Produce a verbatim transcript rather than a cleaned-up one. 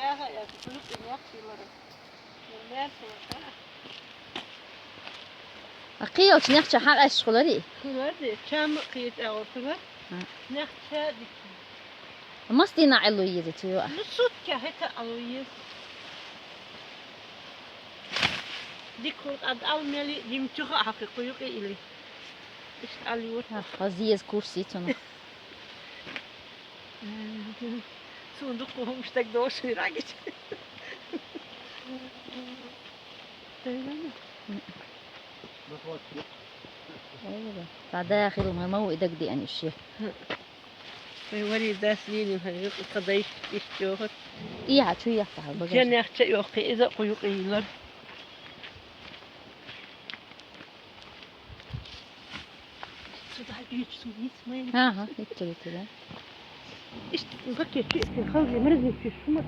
Ахьа, я, кулуп иньяхсилара. Нормально, да? А кхийолча нехча хьакъаьсташ хуларий? Хулар де, чам кхийта агӀор хулар. А. Нехча дикка. Мас дийнахьа Ӏеллуйийра цу юкъа? Ну, сутка хӀета Ӏеллуйийра. Дикка хул кӀад ал мели, дим чуха хьакхи кхуюкъи или. Иштта Ӏеллуйийра. Аха, зеза курс йицунах. Сундук хӀумаш таг дошуй рагича. Ой, ва. Ца дахил ма мав и даг диан иши. Ой, вари дас лини хай, кадайш иш чохот. И ха чу яхта хал багаж. Чен яхча йохи, иза кхуюкъи илар. Сюда бьёт, что есть мои. Ага, это, это, да. Ишт, бакет, халзи, мрызни, шума.